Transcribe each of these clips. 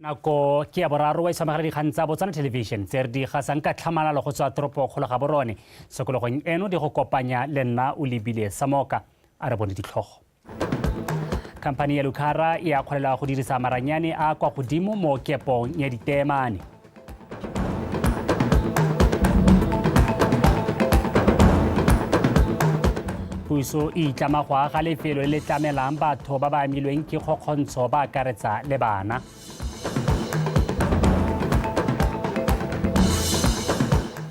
Nako ke ya boraro wa isamogela dikgang tsa Botswana Television tse re di gasang ka tlhamalalo go tswa toropo kgolo ga borone. Sekologong eno di go kopanya le nna o lebile Samoka. A re bone ditlhogo. Khamphani ya Lucara e akgolela go dirisa maranyane a kwa godimo mo kepong ya diteemane. Puso e itlama go aga lefelo le le tlamelang batho ba ba amilweng ke kgokgontsho ba akaretsa le bana.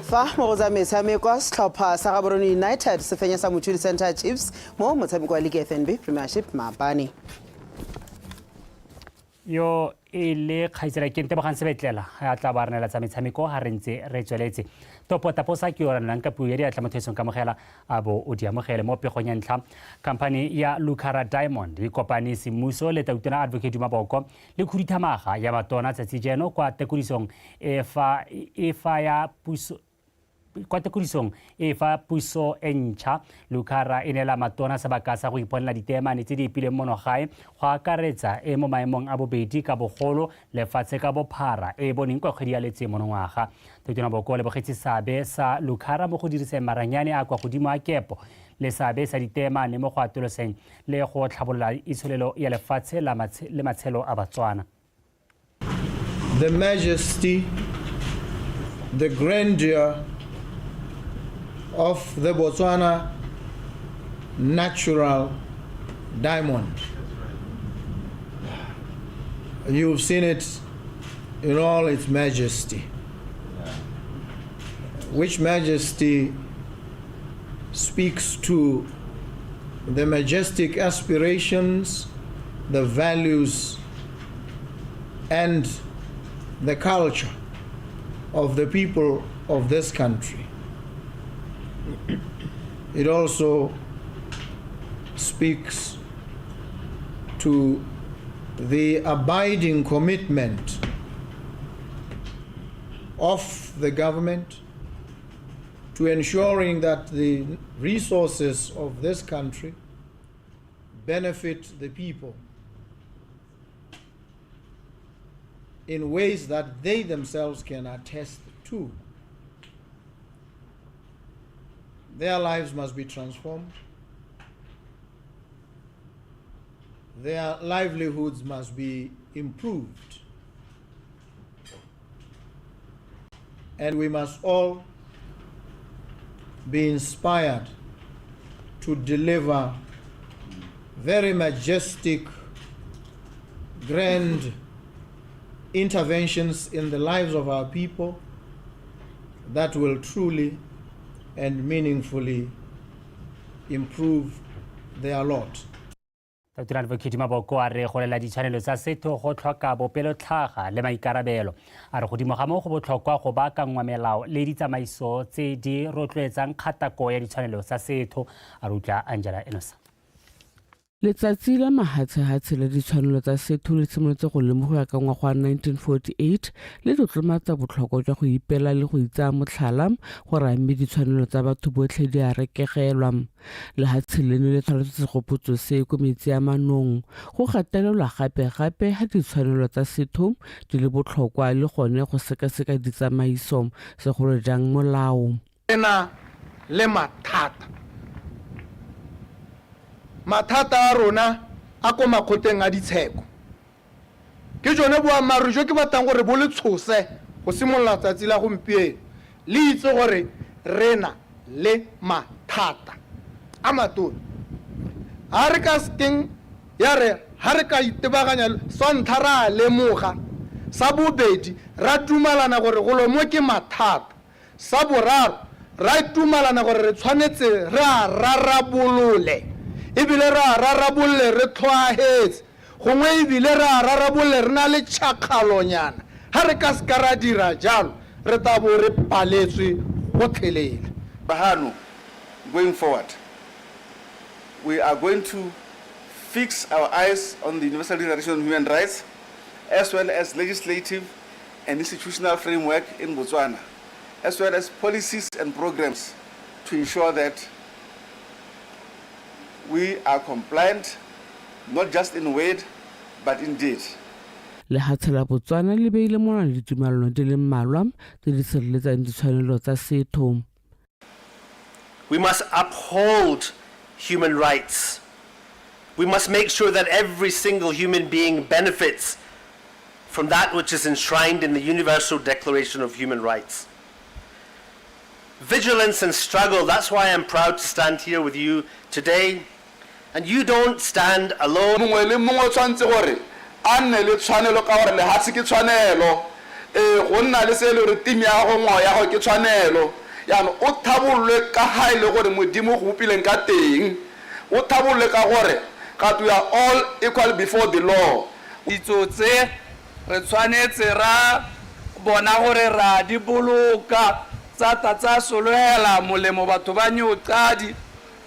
Fa mo go tsa metshameko, setlhopha sa Gaborone United se fenya sa Mochudi Center Chiefs mo motshameko wa League FNB Premiership maabane. Yo e le kgaitsela ke Ntebogang Sebetlela a tla ba re neela tsa metshameko ha re ntse re tsweletse. Topo Taposa ke yo ranelang ka puo ya diatla motho esong kamogela a bo o di amogele. Mo pegong ya ntlha, khamphani ya Lucara Diamond e kopane semmuso le tautona Advocate Duma Boko le khuduthamaga ya matona tsatsi jeno kwa tekodisong e fa e fa ya puso Kwa tekodisong e fa puso e ntšha, Lucara e neela matona sebaka sa go iponela diteemane tse di epilweng mono gae, go akaretsa e mo maemong a bobedi ka bogolo lefatshe ka bophara e e boneng kwa kgwedi ya Letse monongwaga. Tautona Boko o lebogetse seabe sa Lucara mo go diriseng maranyane a kwa godimo a kepo le seabe sa diteemane mo go atoloseng le go tlhabolola itsholelo ya lefatshe le matshelo a Batswana. The majesty, the grandeur of the Botswana natural diamond. You've seen it in all its majesty. Which majesty speaks to the majestic aspirations, the values, and the culture of the people of this country. It also speaks to the abiding commitment of the government to ensuring that the resources of this country benefit the people in ways that they themselves can attest to. Their lives must be transformed. Their livelihoods must be improved. And we must all be inspired to deliver very majestic, grand interventions in the lives of our people that will truly and meaningfully improve their lot. Dr. Advocate Maboko a re go lela ditshwanelo tsa setho go tlhoka bopelotlhaga le maikarabelo. A re godimo ga moo go botlhokwa go baakangwa melao le ditsamaiso tse di rotloetsang kgatako ya ditshwanelo tsa setho. A re utlwa Angela Enosa. Letsatsi la mahatshehatshe la ditshwanelo tsa setho le simolotse go lemogiwa ka ngwaga wa 1948 le tlotlomatsa botlhokwa jwa go ipela le go itsaya motlhala gore a mme ditshwanelo tsa batho botlhe di a rekegelwa. Lehatshe leno le tshwaretswe segopotso se ko metsi a manong. Go gatelelwa gape gape ha ditshwanelo tsa setho di le botlhokwa le gone go sekaseka ditsamaiso, segolo jang molao. Re na le mathata. Mathata a rona a ko makgotleng a ditsheko. Ke jone boammaaruri jo ke batlang gore bo le tshose go simolola tsatsi la gompieno, le itse gore re na le mathata a matona a re ka sekeng ya re ha re ka itebaganya le, sa ntlha ra a lemoga, sa bobedi ra dumalana gore golo mo ke mathata. Sa boraro, ra dumalana gore re tshwanetse re a rarabolole, e bile re a rarabolole re tlhoahetse, gongwe e bile re a rarabolole re na le tšhakgalonyana. Ha re ka se ka ra dira jalo, re tla bo re paletswe gotlhelele. Bahano, going forward, we are going to fix our eyes on the Universal Declaration on Human Rights as well as legislative and institutional framework in Botswana, as well as policies and programs to ensure that we are compliant, not just in word, but in deed. Lehatshe la Botswana le beile monwana ditumalano di le mmalwa tse di sireletsang ditshwanelo tsa setho. We must uphold human rights. We must make sure that every single human being benefits from that which is enshrined in the Universal Declaration of Human Rights. Vigilance and struggle, that's why I'm proud to stand here with you today. And you don't stand alone. Mongwe le mongwe o tshwanetse gore a nne le tshwanelo ka gore lehatshe ke tshwanelo. Ee, go nna le se e le gore timi ya gago, ngwao ya gago ke tshwanelo. Jaanong o thabololwe ka ga e le gore Modimo o go bopileng ka teng. O thabololwe ka gore ga we are all equal before the law. Ditso tse re tshwanetse ra bona gore ra di boloka tsa ta tsa solohela molemo batho ba Newcadi,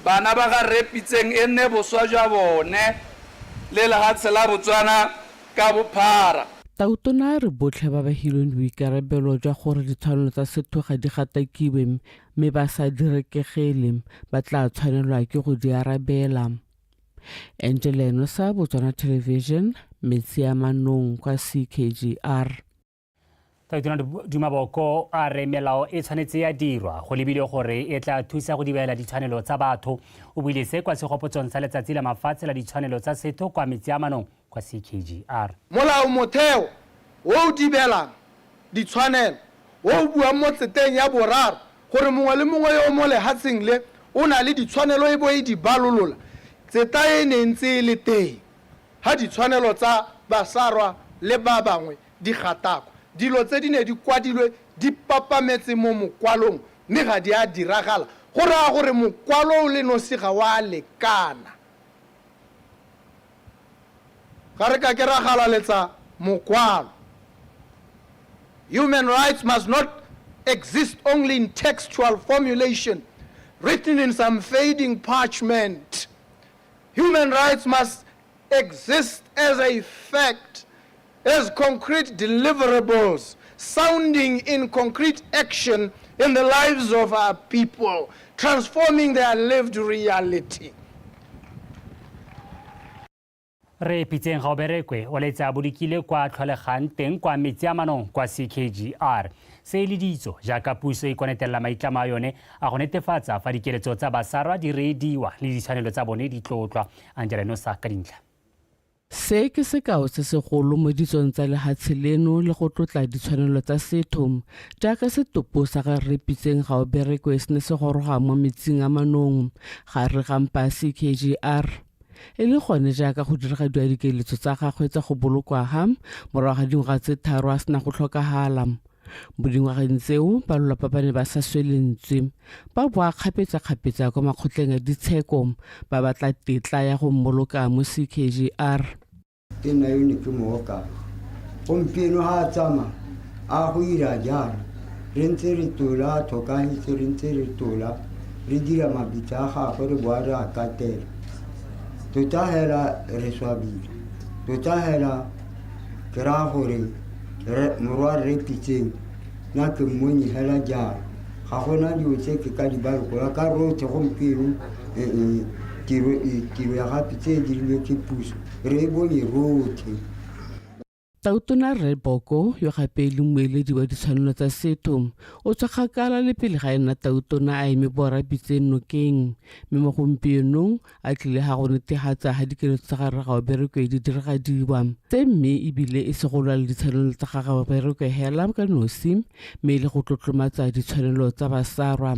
bana ba ga Rre Pitseng e nne boswa jwa bone le lehatshe la Botswana ka bophara. Tautona a re botlhe ba ba hilweng boikarabelo jwa gore ditshwanelo tsa setho ga di gatakiwe mme ba sa di rekegele ba tla tshwanelwa ke go di arabela. Angela Enosa, Botswana Television, Metsi a Manong kwa CKGR. Tautona Duma Boko a re melao e tshwanetse ya dirwa go lebile gore e tla thusa go dibela ditshwanelo tsa batho. O buile se kwa segopotsong sa letsatsi la mafatshe la ditshwanelo tsa setho kwa Metsi a Manong kwa CKGR. Molao motheo o o dibelang ditshwanelo o o buang mo tseteng ya boraro gore mongwe le mongwe yo o mo lehatsheng le o na le ditshwanelo e bo e di balolola, tseta e ne e ntse e le teng ha ditshwanelo tsa Basarwa le ba bangwe di gatakwa. Dilo tse di ne di kwadilwe di papametse mo mokwalong mme ga di a diragala. Go raya gore mokwalo o le nosi ga wa lekana. Ga re ka ke ra galaletsa mokwalo. Human rights must not exist only in textual formulation written in some fading parchment. Human rights must exist as a fact, as concrete deliverables, sounding in concrete action in the lives of our people, transforming their lived reality. Re Pitseng Gaoberekwe o letse a bolokile kwa tlholegang teng kwa Metsi a Manong kwa CKGR. Se e le ditso jaaka puso e konetelela maitlamo a yone a go netefatsa fa dikeletso tsa Basarwa di reediwa le ditshwanelo tsa bone di tlotlwa. Angela Nosa ka dintlha. Se ke sekao se segolo mo ditsong tsa lehatshe leno le go tlotla ditshwanelo tsa setho jaaka setopo sa ga Rre Pitseng Gaoberekwe se ne se goroga mo metsing a Manong gare ga mpa CKGR. E le gone jaaka go diragadiwa dikeletso tsa gagwe tsa go bolokwa ha morago ga dingwaga tse 3 a sena go tlhokagala. Mo dingwageng tseo ba lelapa ba ne ba sa swe lentswe, ba boa kgapetsa-kgapetsa kwa makgotleng a ditsheko ba batla tetla ya go mmoloka mo CKGR. Ke nna yo ne ke mo okang. Gompieno ha a tsamaya a go ira jaana, re ntse re tola a tlhokahetse, re ntse re tola re dira mabitla a gagwe re boa re a katela. Tota hela re swabile, tota hela ke raya gore morwa Rre Pitseng nna ke mmonye hela jaana, ga gona dilo tse ke ka di balokola ka rotlhe gompieno tiro ya ga Pitse e dirilwe ke puso re e bone rotlhe. Tautona Rre Boko yo gape e leng moeledi wa ditshwanelo tsa setho o tswa kgakala le pele ga e nna tautona a eme borra Pitseng nokeng, mme mo gompienong a tlile ga go netefatsa ga dikeletso tsa ga Rre Gaoberekwe di diragadiwa. Tse mme ebile e se go lwa le ditshwanelo tsa ga Gaoberekwe hela ka nosi, mme e le go tlotlomatsa ditshwanelo tsa Basarwa.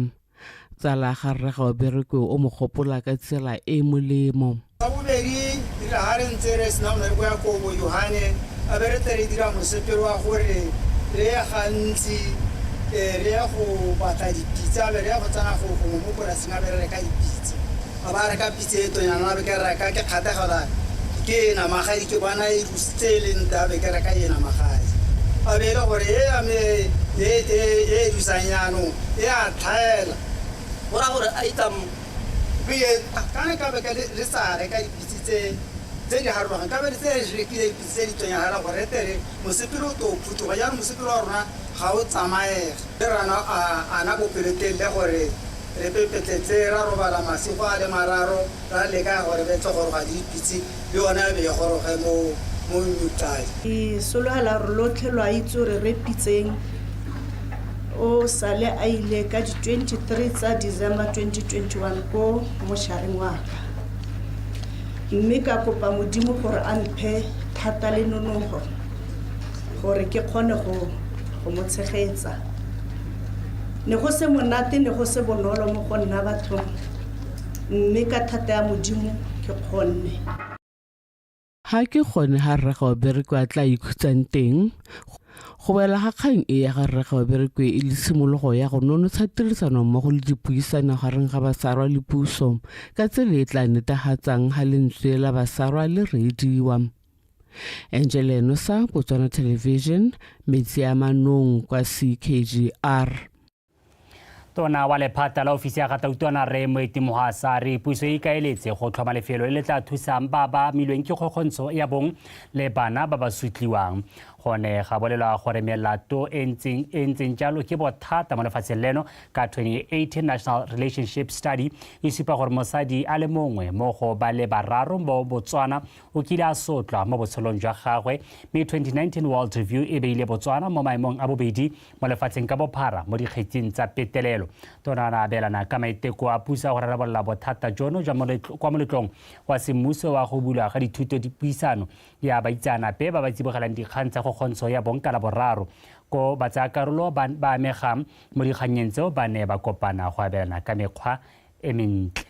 Tsala ga Rre Gaoberekwe o mo gopola ka tsela e molemo. Sa bobedi, e rile ga re ntse re sena go na le ko ya Kobo Johane, a be re tle re dira mosepele wa gore re ye gantsi re ye go batla dipitse, a be re ye go tsena go gongwe mo polasing a be re reka dipitse. A ba reka pitse e tonyana, a be ke reka ke kgathegela ke e namagadi, ke bona e rusitse e le ntle, a be ke reka e namagadi. A be e le gore e ya me e rusang jaanong e a tlhaela. Go raya gore a itam kana ka be ka re sa reka dipitse tse di harologang, ka be re tse re rekile dipitse tse di tonyagala gore re tle re mosepele o to phuthoga. Jaanong mosepele wa rona ga o tsamaege. Re rana ana bopelotelele gore re pepetletse ra robala masigo a le mararo ra leka gore be tle goroga le dipitse le yone a be e goroge mo mo Newcastle. Ke sologela gore lotlhe lo a itse gore re Pitseng o sale a ile ka di-23 tsa December 2021 ko mošareng wa ka, mme ka kopa Modimo gore a mphe thata le nonogo gore ke kgone go mo tshegetsa. Ne go se monate, ne go se bonolo mo go nna bathong, mme ka thata ya Modimo ke kgonne. Ga ke gone ga Rre Gaoberekwe a tla ikhutsang teng. Go boela ga kgang e ya ga Rre Gaoberekwe e le tshimologo ya go nonotsha tirisano mmogo le dipuisano gareng ga Basarwa le puso ka tsela e tla netefatsang ga lentswe la Basarwa le reediwa. Angel Enosa, Botswana Television, Metsi a Manong kwa CKGR. Tona wa lephata la ofisi ya gatautwana Rre Moeti Mohwasa re puso e ikaeletse go tlhoma lefelo le le tla thusang ba ba amilweng ke kgokgontsho ya bong le bana ba ba sotliwang. Gone ga bolelwa gore melato e ntseng jalo ke bothata mo lefatsheng leno ka 2018 National Relationship Study e supa gore mosadi a le mongwe mo go ba le bararo mo Botswana o kile a sotlwa mo botshelong jwa gagwe, mme 2019 World Review e beile Botswana mo maemong a bobedi mo lefatsheng ka bophara mo dikgetsing tsa petelelo. Tona a abelana ka maiteko a puso go rarabolola bothata jono jwa kwa moletlong wa semmuso wa go bulwa ga dithuto dipuisano ya baitseanape ba ba tsibogelang dikgang tsa kgokgontsho ya bong ka Laboraro, ko batsayakarolo ba amegang mo dikgannyeng tseo ba ne ba kopana go abelana ka mekgwa e mentle.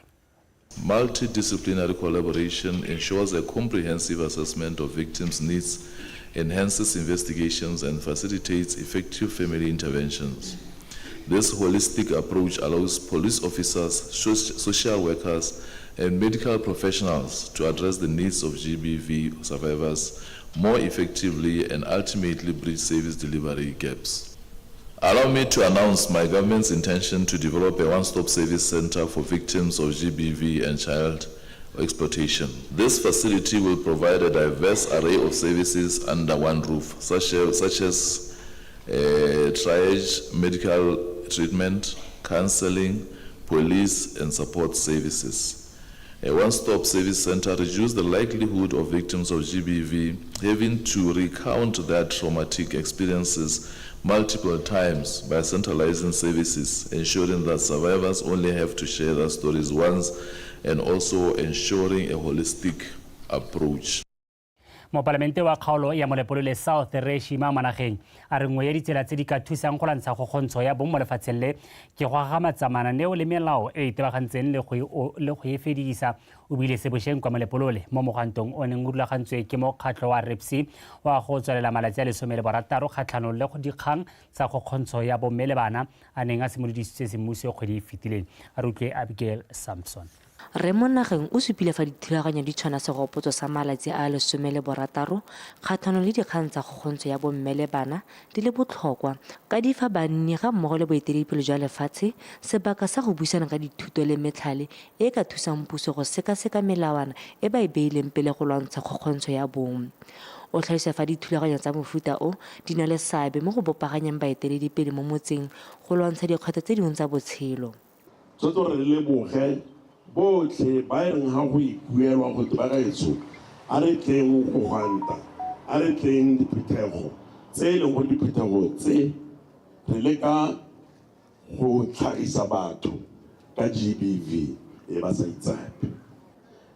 Multidisciplinary collaboration ensures a comprehensive assessment of victims' needs, enhances investigations, and facilitates effective family interventions. This holistic approach allows police officers, social workers, and medical professionals to address the needs of GBV survivors more effectively and ultimately bridge service delivery gaps. Allow me to announce my government's intention to develop a one-stop service center for victims of GBV and child exploitation. This facility will provide a diverse array of services under one roof, such as triage, medical treatment, counseling, police, and support services. A one-stop service center reduces the likelihood of victims of GBV having to recount their traumatic experiences multiple times by centralizing services, ensuring that survivors only have to share their stories once, and also ensuring a holistic approach. Mopalamente wa kgaolo ya Molepolole South Rre Shima Monageng a re nngwe ya ditsela tse di ka thusang go lwantsha kgokgontsho ya bong mo lefatsheng le ke go gagamatsa mananeo le melao e e tebagantseng le go e fedisa. O buile se bošeng kwa Molepolole mo mogwantong o neng o rulagantswe ke mokgatlho wa REPSI wa go tswelela malatsi a 16 kgatlhanong le dikgang tsa kgokgontsho ya bomme le bana a neng a simolodisitswe semmuso kgwedi e fetileng. A re utlwe Abigail Sampson. Rre Monageng o supile fa dithulaganyo di tshwana segopotso sa malatsi a 16 kgatlhanong le dikgang tsa kgokgontsho ya bomme le bana di le botlhokwa ka di fa banni ga mmogo le boeteledipele jwa lefatshe sebaka sa go buisana ka dithuto le metlhale e ka thusang puso go sekaseka melawana e ba e beileng pele go lwantsha kgokgontsho ya bong. O tlhalosa fa dithulaganyo tsa mofuta o di na le seabe mo go bopaganyeng baeteledipele mo motseng go lwantsha dikgwetlho tse dingwe tsa botshelo. Tshwanetse gore re leboge botlhe ba e reng ga go ikuelwa go ba gaetsho, a re tleng go gwanta, a re tleng diphuthego tse e leng gore diphuthego tse re leka go tlhagisa batho ka GBV e ba sa itsape.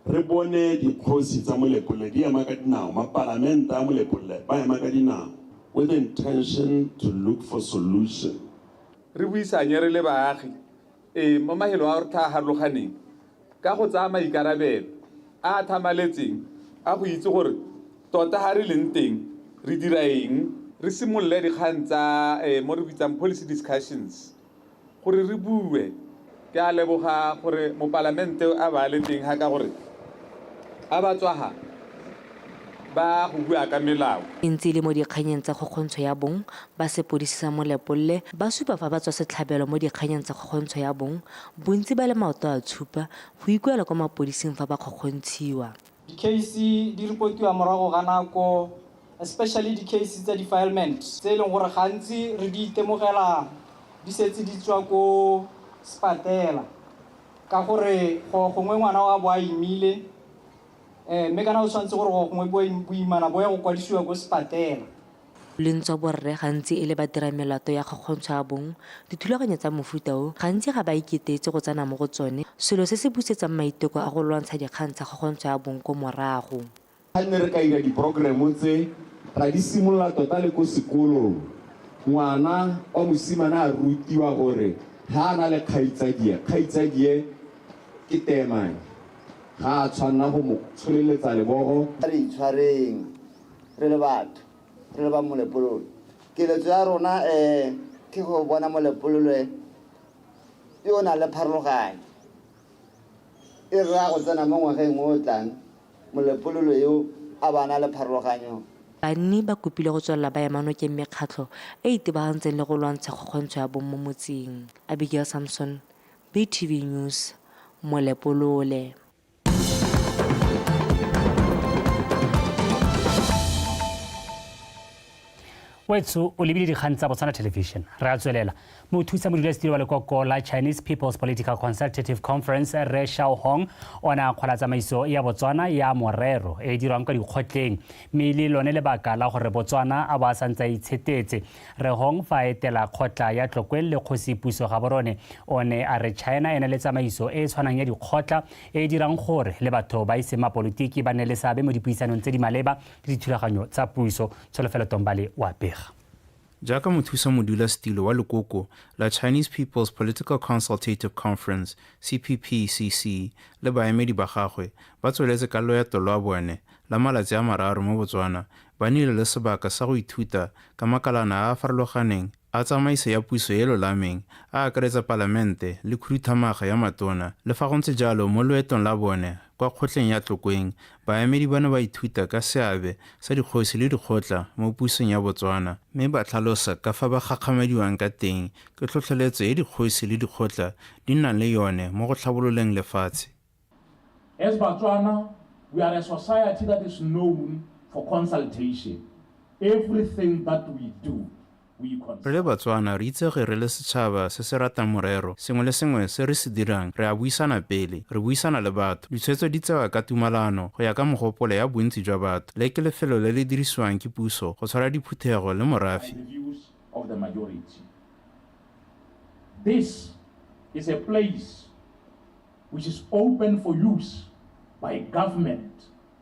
Re bone dikgosi tsa Molepolole di ema ka dinao, mapalamente a Molepolole ba ema ka dinao with the intention to look for solution. Re buisanye re le baagi mo mahelong a re tlhaharologaneng ka go tsaya maikarabelo a a thamaletseng a go itse gore tota ha re leng teng re dira eng, re simolole dikgang tsa mo re bitsang policy discussions gore re bue. Ke a leboga gore mopalamente a ba le teng ha ka gore a ba tswa ha ba go bua ka melao. E ntse e le mo dikganyeng tsa kgokgontsho ya bong, ba sepodisi sa Molepolole ba supa fa ba tswa setlhabelo mo dikganyeng tsa kgokgontsho ya bong, bontsi ba le maoto a tshupa go ikuela kwa mapodising fa ba kgokgontshiwa. Di-case di reportiwa morago ga nako, especially di-case tsa defilement tse e leng gore gantsi re di itemogela di setse di tswa ko sepatela, ka gore gongwe ngwana wa bo a imile. Mme kana o tshwanetse gore gongwe boimana bo ya go kwadisiwa ko sepatela. Le ntswa borre gantsi e le badiramelato ya kgokgontsho ya bong, dithulaganyo tsa mofuta o gantsi ga ba iketleetse go tsena mo go tsone, selo se se busetsang maiteko a go lwantsha dikgang tsa kgokgontsho ya bong ko morago. Ga nne re ka ira di-programme tse, ra di simolola tota le ko sekolong, ngwana wa mosimane a rutiwa gore ga a na le kgaitsadie, kgaitsadie ke teemane, ga a tshwanna go mo tsholeletsa lebogo. A re itshwareng re le batho, re le ba Molepolole. Keletso ya rona ke go bona Molepolole yo o nang le pharologanyo. E raya go tsena mo ngwageng o o tlang, Molepolole yo a ba na le pharologanyo. Banni ba kopile go tswelela ba ema nokeng mekgatlho e e itebagantseng le go lwantsha kgokgontsho ya bong mo motseng. Abigail Samson, BTV News, Molepolole. Wetso o lebile dikgang tsa Botswana Television. Re a tswelela. Mothusa modulasetilo wa lekoko la Chinese People's Political Consultative Conference Rre Shao Hong o ne a kgola tsamaiso ya Botswana ya morero e e dirwang kwa dikgotleng, mme e le lone lebaka la gore Botswana a bo a santse a itshetetse. Rre Hong fa a etela kgotla ya Tlokweng le Kgosi Puso Gaborone o ne a re China e na le tsamaiso e e tshwanang ya dikgotla e e dirang gore le batho ba e seng mapolotiki ba nne le seabe mo dipuisanong tse di maleba le dithulaganyo tsa puso. Tsholofelo Tombale o a bega. Jaaka mothusa modulasetilo wa lekoko la Chinese People's Political Consultative Conference, CPPCC, le baemedi ba gagwe ba tsweletse ka loeto lwa bone la malatsi a mararo mo Botswana, ba nnile le sebaka sa go ithuta ka makalana a a farologaneng a tsamaiso ya puso e e lolameng, a akaretsa palamente le khuduthamaga ya matona. Le fa go ntse jalo, mo loetong la bone kwa kgotleng ya Tlokweng, baemedi ba ne ba ithuta ka seabe sa dikgosi le dikgotla mo pusong ya Botswana mme ba tlhalosa ka fa ba gakgamadiwang ka teng ke tlhotlheletso e dikgosi le dikgotla di nnang le yone mo go tlhabololeng lefatshe. As Batswana, we are a society that is known for consultation. Everything that we do, we consult. Re le Batswana re itsege re le setšhaba se se ratang morero. Sengwe le sengwe se re se dirang re a buisana pele, re buisana le batho. Ditshwetso di tsewa ka tumalano go ya ka mogopolo ya bontsi jwa batho. Le ke lefelo le le dirisiwang ke puso go tshwara diphuthego le morafe. The views of the majority. This is a place which is open for use by government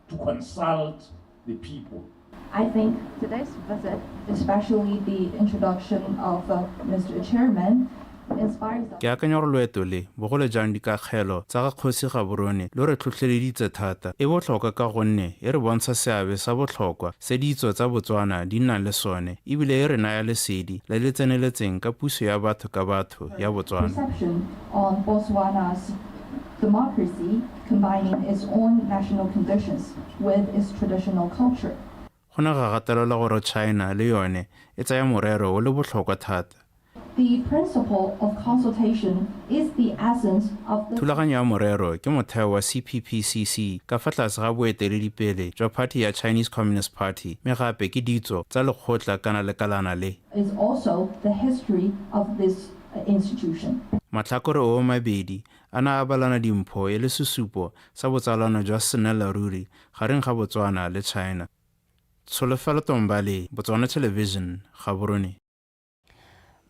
to consult the people. I think today's visit, especially the introduction of Mr. Chairman, inspires us. Ke akanya gore loeto le, bogolo jang dikakgelo tsa ga Kgosi Gaborone, lo re tlhotlheleditse thata. E botlhokwa ka gonne e re bontsha seabe sa botlhokwa se ditso tsa Botswana di nnang le sone ebile e re naya lesedi le le tseneletseng ka puso ya batho ka batho ya Botswana. Perception on Botswana's democracy, combining its own national conditions with its traditional culture. Go ne ga gatelelwa gore China le yone e tsaya morero o le botlhokwa thata. The principle of consultation is the essence of the Thulaganyo ya morero ke motheo wa CPPCC ka fa tlase ga boeteledipele jwa phathi ya Chinese Communist Party mme gape ke ditso tsa lekgotla kana lekalana le. Is also the history of this institution. Matlhakore oo mabedi a ne a abalana dimpho e le sesupo sa botsalano jwa sennelaruri gareng ga Botswana le China. Tsholofelo Tombale, Botswana Television, Gaborone.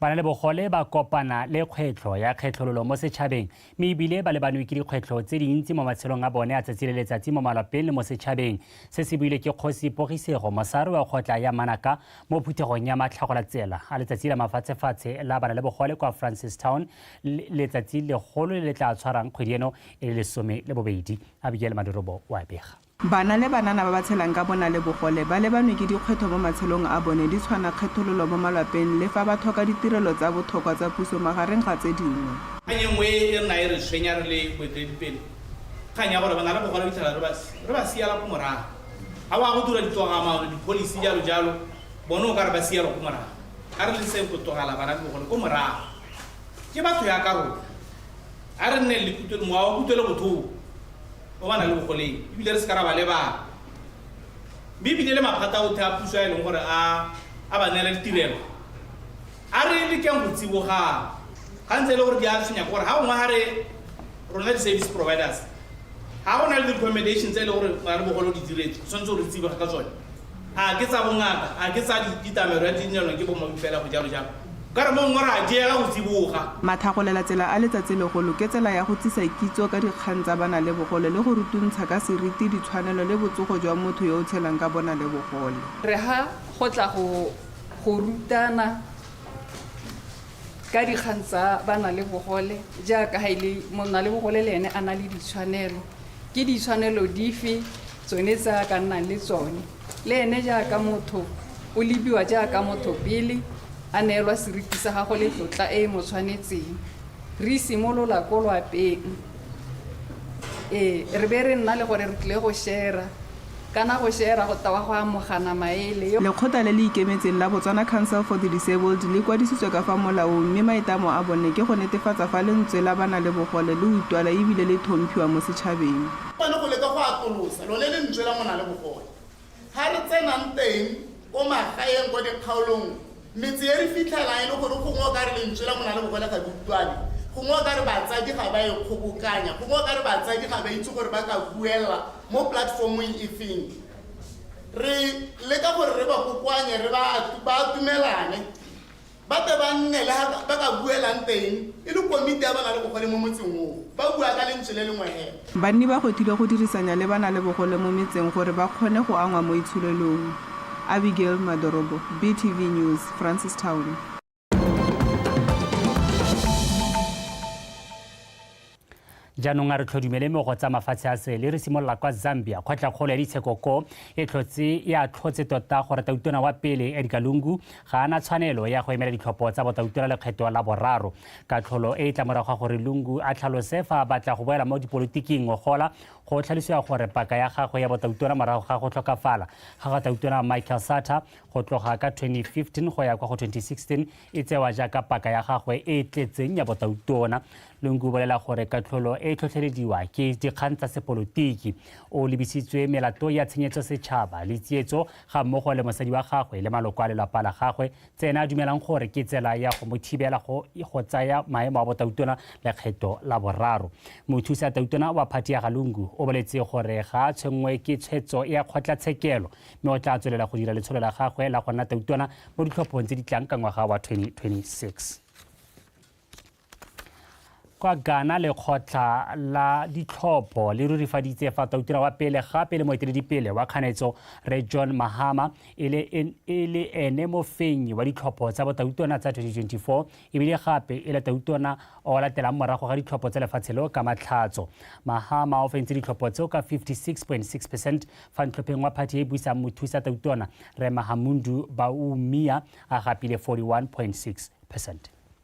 Bana le bogole ba kopana le kgwetlho ya kgetlhololo mo setšhabeng mme ebile ba lebanwe ke dikgwetlho tse dintsi mo matshelong a bone a tsatsi le letsatsi mo malapeng le mo setšhabeng. Se se buile ke Kgosi Pogisego Mosare wa kgotla ya Manaka mo phuthegong ya matlhagolatsela a letsatsi la mafatshefatshe la bana le bogole kwa Francistown, letsatsi legolo le le tla tshwarang kgwedi eno e le 12. Abigail Madorobo o a bega. Bana le banana ba ba tshelang ka bona le bogole ba lebanwe ke dikgwetlho mo matshelong a bone di tshwana kgethololo mo malwapeng le fa ba tlhoka ditirelo tsa botlhokwa tsa puso magareng ga tse dingwe. Kgang e nngwe e rena e re tshwenya re le boeteledipele, kgang ya gore bana le bogole fitlhela re ba siela ko morago. Ga ba go dira ditogamaano, di-policy jalo jalo, bone o ka re ba sielwa ko morago. A re leseng go tlogela bana le bogole ko morago. Ke batho ya ka rona. A re nne le kutlwelo, mowa wa kutlwelo botlhoko o ba na le bogoleng, ebile re se ka ra ba lebala. Mme ebile le maphata otlhe a puso a e leng gore a ba neela ditirelo, a re lekeng go tsibogang. Ga ntse e le gore di a tshwenya ke gore ga gongwe ga re rona di-service providers Ga go na le di-recommendation tse e le gore na le bogolo di diretse, tshwanetse gore tsiboga ka tsone. A ke tsa bongaka, a ke tsa ditamelo ya di ke bomabipela go jalo jalo. Ka re mo nngwe re a diega go tsiboga. Mathagolela tsela a letsatsi legolo ke tsela ya go tsisa kitso ka dikgang tsa bana le bogole le go rutuntsha ka seriti ditshwanelo le botsogo jwa motho yo o tshelang ka bona le bogole. Re ha go tla go rutana ka dikgang tsa bana le bogole jaaka ha ile monna le bogole le ene a na le ditshwanelo. Ke ditshwanelo dife tsone tse a ka nnang le tsone, le ene jaaka motho o lebiwa jaaka motho pele a neelwa seriti sa gago le tlotla e e mo tshwanetseng. Re simolola ko lwapeng, ee re be re nna le gore re tlile go share-a, kana go share-a go tewa go amogana maele. Lekgotla le le ikemetseng la Botswana Council for the Disabled le kwadisitswe ka fa molaong mme maitamo a bone ke go netefatsa fa lentswe la bana le bogole le utlwala ebile le thomphiwa mo setšhabeng. Gone go leka go atolosa lone lentswe la mona le bogole. Ga re tsenang teng ko magaeng ko dikgaolong, metse e re fitlhelang e le gore gongwe o ka re lentswe la mona le bogole ga le utlwane, gongwe o ka re batsadi ga ba e kgobokanya, gongwe o ka re batsadi ga ba itse gore ba ka buela mo platformong e feng. Re leka gore re ba kokoanye, re ba atumelane, ba tle ba nne le ha ba ka buelang teng e le komiti ya bana le bogole mo motseng oo, ba bua ka lentswe le lengwe hela. Banni ba gwetlhile go dirisanya le bana le bogole mo metseng gore ba kgone go angwa mo itsholelong. Abigail Madorobo, BTV News, Francistown. Jaanong a re tlhodumele mego tsa mafatshe a sele, re simolola kwa Zambia. Kgotlakgolo ya ditsheko ko e tlhotse e a tlhotse tota gore tautona wa pele Edgar Lungu ga ana tshwanelo ya go emela ditlhopho tsa botautona lekgetho la boraro. Katlholo e tla morago ga gore Lungu a tlhalose fa a batla go boela mo dipolotiking ngogola, go tlhalosiwa gore paka ya gagwe ya botautona morago ga go tlhokafala ga ga tautona Michael Sata go tloga ka 2015 go ya kwa go 2016 e tsewa jaaka paka ya gagwe e tletseng ya botautona. Lungu o bolela gore katlholo e tlhotlhelediwa ke dikgang tsa sepolotiki. O lebisitswe melato ya tshenyetso setšhaba le tsietso ga mmogo le mosadi wa gagwe le maloko a lelapa la gagwe, tse ena a dumelang gore ke tsela ya go mo thibela go tsaya maemo a botautona lekgetho la boraro. Mothusa tautona wa phathi ya ga Lungu o boletse gore ga a tshwenngwe ke tshwetso ya kgotlatshekelo, mme o tla tswelela go dira letsholo la gagwe la go nna tautona mo ditlhophong tse di tlang ka ngwaga wa 2026. Kwa Ghana, lekgotla la ditlhopho le rurifaditse fa tautona wa pele gape le moeteledipele wa kganetso Re John Mahama e le ene mofenyi wa ditlhopho tsa botautona tsa 2024 ebile gape e le tautona o latelang morago ga ditlhopho tsa lefatshe leo ka matlhatso. Mahama o fentse ditlhopho tseo ka 56.6% fa ntlhopheng wa phathi e busang mothusa tautona Re Mahamudu Bawumia a gapile 41.6%.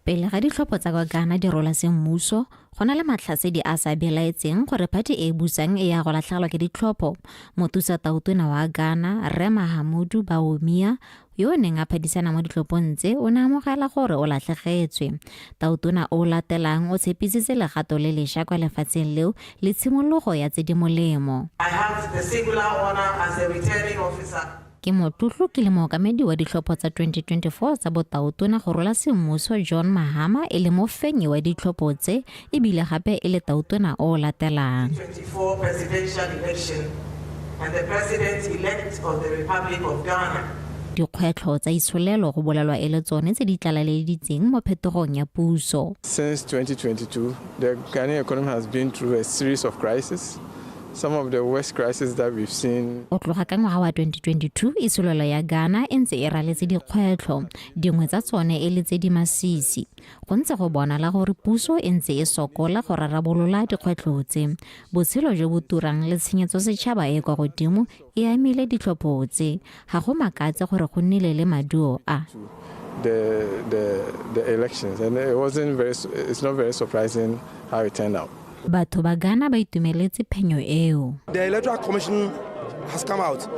Pele ga ditlhopho tsa kwa Ghana di rola semmuso, go na le matlhasedi a sa belaetseng gore phathi e e busang e ya go latlhegelwa ke ditlhopho. Mothusa tautona wa Ghana, Rre Mahamudu Bawumia, yo o neng a phadisana mo ditlhophong tse, o ne a amogela gore o latlhegetswe. Tautona o latelang o tshepisitse legato le lešwa kwa lefatsheng leo le tshimologo ya tse di molemo. I have the singular honor as a returning officer. Ke motlotlo ke le mookamedi wa ditlhopho tsa 2024 tsa botautona go rola semmuso John Mahama e le mofenyi wa ditlhopho tse ebile gape e le tautona o latelang. 2024 presidential election and the president-elect of the Republic of Ghana. Dikgwetlho tsa itsholelo go bolelwa e le tsone tse di tlaleleditseng mo phetogong ya puso. Since 2022, the Ghanaian economy has been through a series of crises. Some of the worst crises that we've seen. Go tloga ka ngwaga wa 2022, itsholelo ya Ghana e ntse e raletse dikgwetlho, dingwe tsa tsone e le tse di masisi. Go ntse go bonala gore puso e ntse e sokola go rarabolola dikgwetlho tse. Botshelo jo bo turang le tshenyetso setšhaba e kwa godimo e amile ditlhopho tse. Ga go makatse gore go nnile le maduo a. The elections, and it wasn't very, it's not very surprising how it turned out. Batho ba Ghana ba itumeletse phenyo eo. The Electoral Commission has come out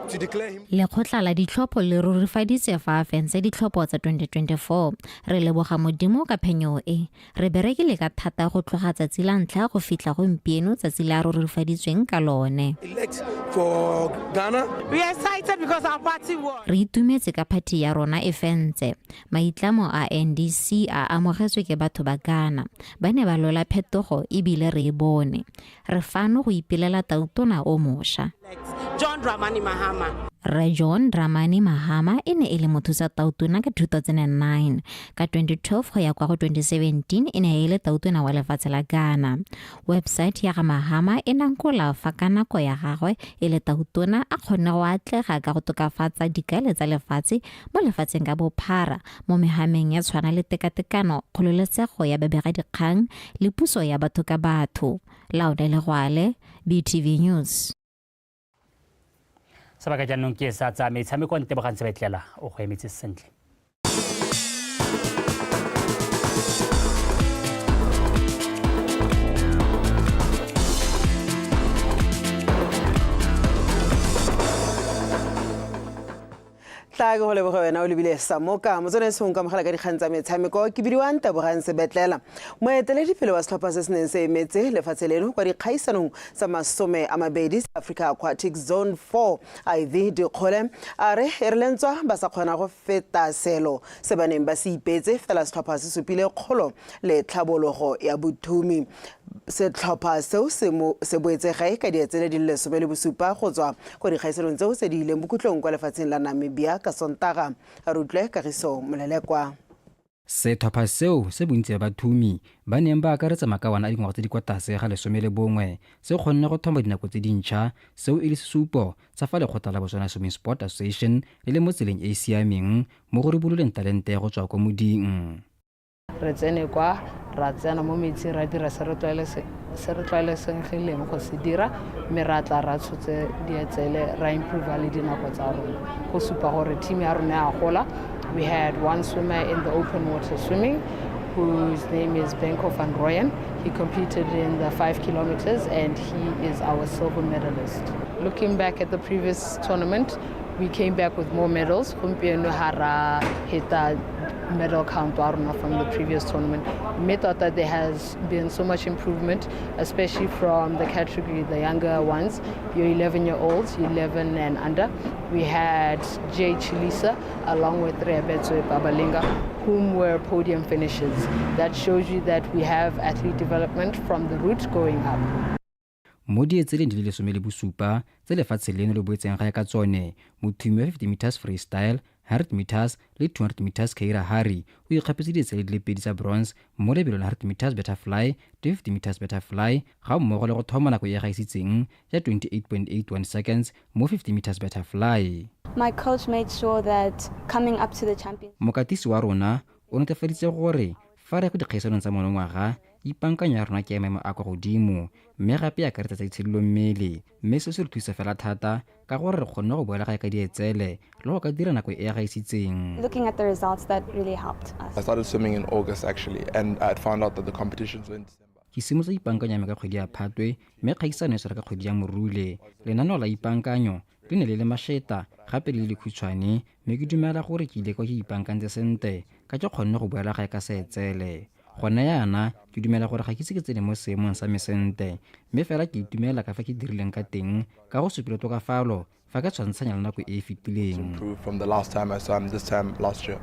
To declare him. Lekgotla la ditlhopho le rurifaditse fa a fentse ditlhopho tsa 2024. Re leboga Modimo ka phenyo e. Re berekile ka thata go tloga tsatsi la ntlha go fitlha gompieno tsatsi le a rurifaditsweng ka lone. Elect for Ghana. We are excited because our party won. Re itumetse ka phathi ya rona e fentse. Maitlamo a NDC a amogetswe ke batho ba Ghana. Ba ne ba lwela phetogo ebile re e bone. Re fano go ipelela tautona o mosha. John Dramani Mahama. Rre John Dramani Mahama e ne e le mothusa tautona ka 2009. Ka 2012 go ya kwa go 2017 e ne e le tautona wa lefatshe la Ghana. Website ya ga Mahama e nankola fa ka nako ya gagwe e le tautona a kgonne go atlega ka go tokafatsa dikale tsa lefatshe mo lefatsheng ka bophara mo mehameng ya tshwana le tekatekano, kgololesego ya babegadikgang le puso ya batho ka batho. Laone Legwale, BTV News. Sebaka jaanong ke sa tsa metshameko. Ntebogang Sebetlela o go emetse sentle. Tla ke go leboge wena o lebile Samoka motsone seng kamogela ka dikgang tsa metshameko. Ke bidiwang Tebogang Sebetlela. Moeteledipele wa setlhopha se se neng se emetse lefatshe leno kwa dikgaisanong tsa 20 Africa Aquatic Zone 4, Iv Dikgole, a re e re lentswa ba sa kgona go feta selo se ba neng ba se ipetse, fela setlhopha se supile kgolo le tlhabologo ya bothumi. Setlhopha seo se boetse gae ka dietsele di le 17 go tswa ko dikgaisanong tseo tse di ileng bokhutlong kwa lefatsheng la Namibia ka Sontaga. A re utlwe Kagiso Molelekwa. Setlhopha seo se bontsi ba bathumi ba neng ba akaretsa makawana a dingwaga tse di kwa tlase ga 11 se kgonne go thoma dinako tse dintšha, seo e le sesupo sa fa lekgotla la Botswana Swimming Sport Association le le mo tseleng e e siameng mo go ribololeng talente ya go tswa kwa moding. Re tsene kwa, ra tsena mo metsing, ra dira se re tlwaelesegileng go se dira, mme ra tla ra tshotse dietsele, ra improve le dinako tsa rona go supa gore team ya rona ya gola. We had one swimmer in the open water swimming whose name is Benko van Rooyen. He competed in the 5 kilometers and he is our silver medalist. Looking back at the previous tournament, we came back with more medals. Gompieno ha ra heta medal count wa rona from the previous tournament. Mme tota there has been so much improvement, especially from the category, the younger ones, your 11-year-olds, 11 and under. We had Jay Chilisa along with Reabetswe Babalinga, whom were podium finishers. That shows you that we have athlete development from the roots going up. Mo dietseleng di le 17 tse lefatshe leno le boetseng gae ka tsone, mothumi wa 50 meters freestyle, 100 meters le 200 meters Keira Harry o ikgapetse dietsele di le pedi tsa bronze mo lebelong la 100 meters butterfly le 50 meters butterfly, ga mmogo le go thoma nako e gaisitseng ya 28.81 seconds mo 50 meters butterfly. My coach made sure that coming up to the champions. Mokatisi wa rona o netefaditse gore fa re ya ko dikgaisanong tsa monongwaga, ipaankanyo ya rona ke ya maemo a kwa godimo mme gape e akaretsa tsa itshidilo mmele, mme seo se re thusa fela thata ka gore re kgonne go boela gae ka dietsele le go ka dira nako e e gaisitseng. Looking at the results, that really helped us. I started swimming in August actually, and I had found out that the competitions were in December. Ke simolotse ipaankanyo ya me ka kgwedi ya Phatwe mme kgaisano e tshwara ka kgwedi ya Morule. Lenaneo la ipaankanyo le ne le le mašeta gape le le lekhutshwane, mme ke dumela gore ke ile kwa ke ipaakantse sentle ka ke kgonne go boela gae ka seetsele. Gone yana ke dumela gore ga ke ise ke tsene mo seemong sa me sentle, mme fela ke itumela ka fa ke dirileng ka teng ka go supile tokafalo fa ke tshwantshanya le nako e e fetileng. Improve from the last time I swam, this time last year.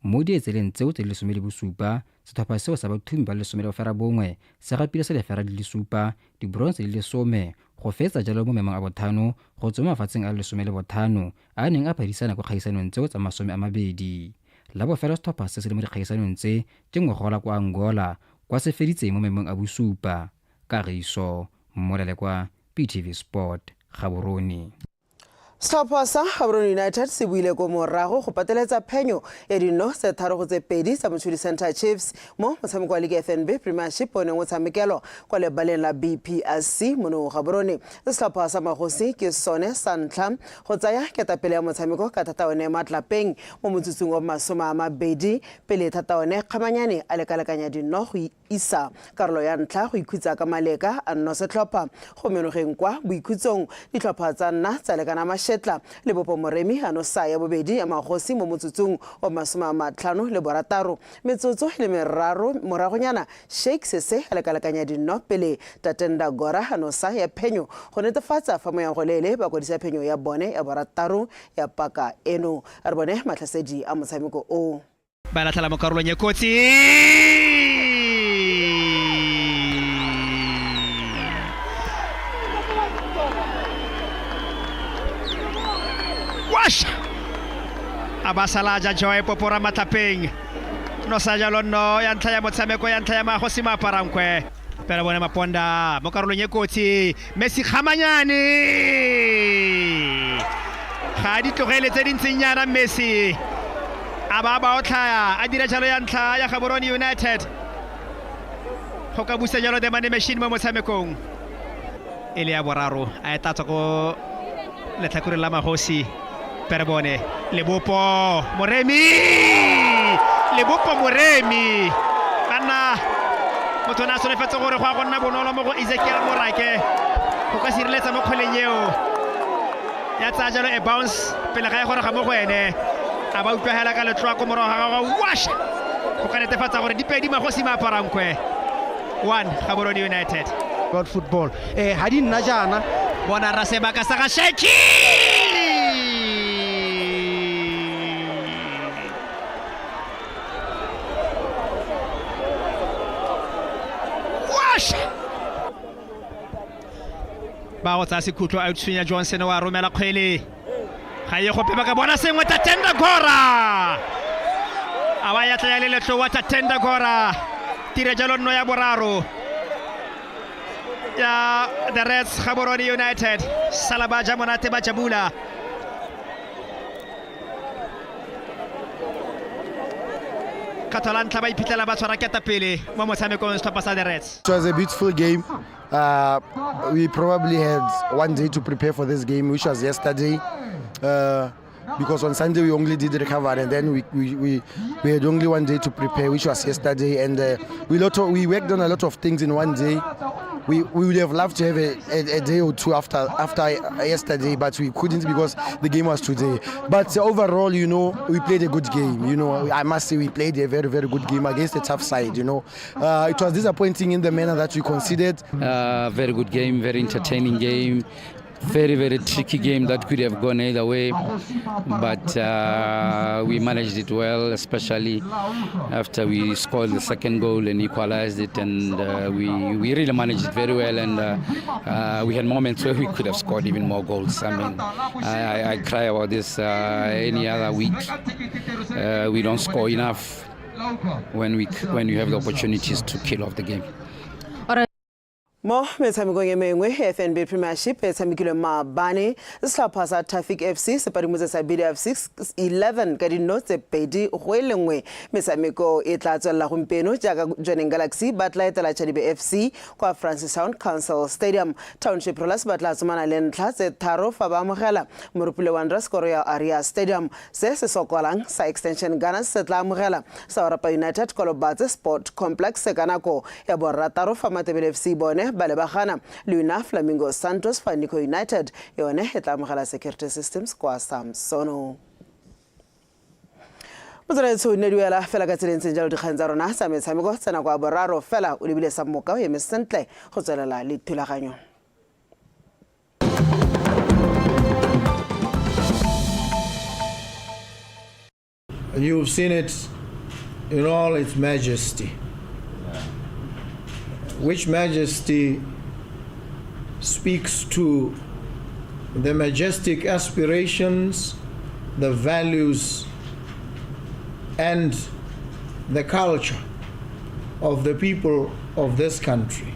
Mo dietseleng tseo tse di 17, setlhopha seo sa bathumi ba le 19 se gapile selefera di le 7, dibronze di le 10, go fetsa jalo mo maemong a bothano go tswa mo mafatsheng a le 15 a a neng a phadisana kwa kgaisanong tseo tsa 20. La bofelo setlhopha se se le mo dikgaisanong tse ke ngogola kwa Angola, kwa se feditseng mo maemong a bosupa. Kagiso Molelekwa, BTV Sport, Gaborone. Setlhopha sa Gaborone United se buile ko morago go pateletsa phenyo ya dino tse 3-2 tsa Mochudi Centre Chiefs mo motshameko wa League FNB Premiership o neng o tshamekelwa kwa lebaleng la BPSC mono Gaborone. Setlhopha sa Magosi ke sone sa ntlha go tsaya ketapele ya motshameko ka thata one Matlapeng mo motsotsong wa 20 pele thata one Kgamanyane a lekalekanya dino go isa karolo ya ntlha go ikhutsa ka maleka a nno setlhopha go menogeng kwa boikhutsong. Ditlhopha tsa nna tsa lekana mašhe. Shetla. Lebopo Moremi a nosa ya bobedi ya magosi mo motsotsong wa 56. Metsotso e le meraro moragonyana Sheikh Sese a lekalekanya dinno pele Tatenda Gora a nosa ya phenyo go netefatsa fa Moyangoleele ba kwadisa phenyo ya bone ya borataro ya paka eno. A re bone matlhasedi a motshameko o. Ba latlhela mo karolong e kotsi. Washa! A ba sala ja Joy Popora matlapeng. No sa jalo no ya ntlha ya motshameko ya ntlha ya magosi maaparankwe. Pela bone Maponda mo karolong e kotsi. Messi Kgamanyane ga a di tlogele tse di ntseng yana Messi a ba ba otlhaya a dira jalo ya ntlha ya Gaborone United go ka busa jalo the money machine mo motshamekong e le ya boraro a e tlatswa ko letlhakoreng la magosi Perebone Lebopo Moremi Lebopo Moremi banna motho ne a solofetse gore go a go nna bonolo mo go Ezekiel Morake go ka sireletsa mo kgweleng eo ya tsaya jalo e bounce pele ga e goroga mo go ene a ba utlwagela ka letloa ko morago ga gagwe wash go ka netefatsa gore dipedi magosi maaparankwe 1 Gaborone United about football eh ha di nna jaana bona ra sebaka sa ga Sheki Wash ba go tsaya sekhutlo a tshwenya Johnson wa romela kgwele ga ye gope ba ka bona sengwe Tatenda Gora a ba ya tla ya le letlowa Tatenda Gora tira jalo nno ya boraro ya the Reds Gaborone United sala ba ja monate ba jabula kgatho la ntlha ba iphitlhela ba tshwara ketapele mo motshamekong setlhopha sa the Reds. It was a beautiful game. We probably had one day to prepare for this game, which was yesterday. Because on Sunday we only did recovery, and then we had only one day to prepare, which was yesterday. And we worked on a lot of things in one day. We would have loved to have a day or two after yesterday, but we couldn't because the game was today. But overall, you know, we played a good game. You know, I must say we played a very, very good game against a tough side, you know. It was disappointing in the manner that we conceded. Very good game, very entertaining game. Very, very tricky game that could have gone either way, but we managed it well, especially after we scored the second goal and equalized it, and we really managed it very well, and we had moments where we could have scored even more goals. I mean, I cry about this any other week. We don't score enough when we have the opportunities to kill off the game. Mo metshamekong e mengwe FNB Premiership e tshamekilwe maabane setlhopha sa Traffic FC se padimotse sa BDF 6-11 ka dino tse 2-1. Metshameko e tla tswelela gompieno jaaka Jwaneng Galaxy ba tla etela Chadibe FC kwa Francistown Council Stadium. Township Rollers ba tla tsomana le ntlha tse 3 fa ba amogela Morupule Wanderers kwa Royal Area Stadium. Se se sokolang sa Extension Gunners se tla amogela sa Orapa United kwa Lobatse Sport Complex ka nako ya borataro fa Matebele FC bone ba lebagana le yona Flamingo Santos fa Nico United yone e tla amogela Security Systems kwa Samsono. Motswaletsho ne duela fela ka tseleng ntseng jalo dikgang tsa rona tsa metshameko tsa nako ya boraro fela o lebile sa mmoka o eme sentle go tswelela le thulaganyo. And you've seen it in all its majesty, which majesty speaks to the majestic aspirations, the values, and the culture of the people of this country.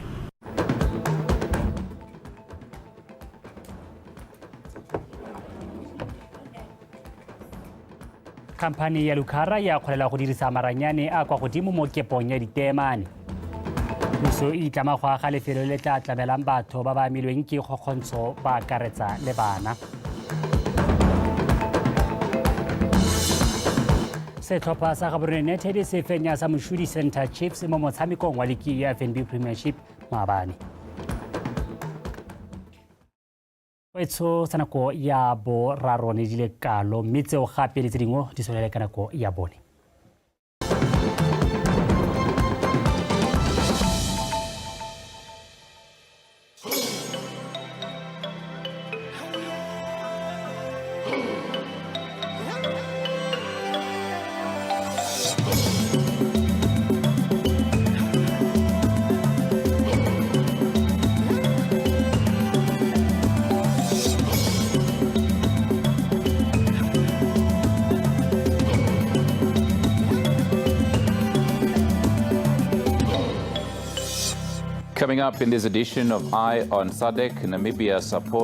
Khamphane ya Lucara ya kgolela go dirisa maranyane a kwa godimo mo kepong ya diteemane. Puso e itlama go aga lefelo le tla tlamelang batho ba ba amilweng ke kgokgontsho ba akaretsa le bana. Setlhopha sa Gaborone United se fenya sa Moshudi Center Chiefs mo motshamekong wa liki ya FNB Premiership maabane. Etsho tsa nako ya boraro ne di le kalo, mme tseo gape le tse dingwe di solele ka nako ya bone. Coming up in this edition of Eye on SADC, Namibia support